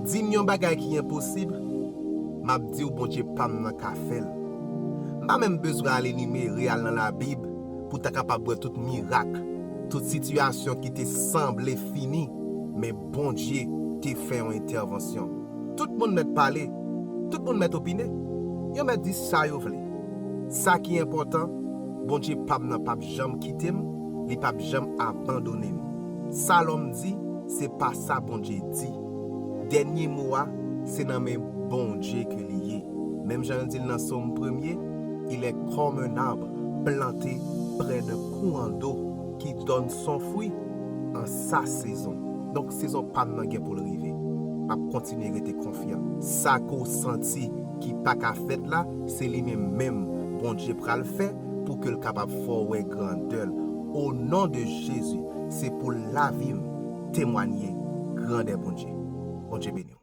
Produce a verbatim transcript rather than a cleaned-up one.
Di m yon bagay ki enposib, m ap di w Bondye pa m nan ka fè l. M pa menm bezwen al enimere, al nan Labib pou w ta kapab wè tout mirak, tout sitiyasyon ki te sanble fini, men Bondye te fè yon entèvansyon. Tout moun mèt pale, tout moun mèt opine, yo mèt di sa yo vle. Sa ki enpòtan, Bondye pa m nan p ap janm kite m, li p ap janm abandone m. Sa lòm di, se pa sa Bondye di. Dènye mo a, se nan men Bondye ke li ye. Menm jan yo di l nan Sòm premye, il est comme un arbre planté près d'un courant d'eau qui donne son fruit en sa saison. Donk, sezon pa m nan gen pou l rive. M ap kontinye rete konfyan. Sa ke w santi ki pa ka fèt la, se li menm menm Bondye pral fè pou ke l kapab fè w wè grandè l. O non de Jezi, se pou lavi m temwanye grandè Bondye. Bondye beni w.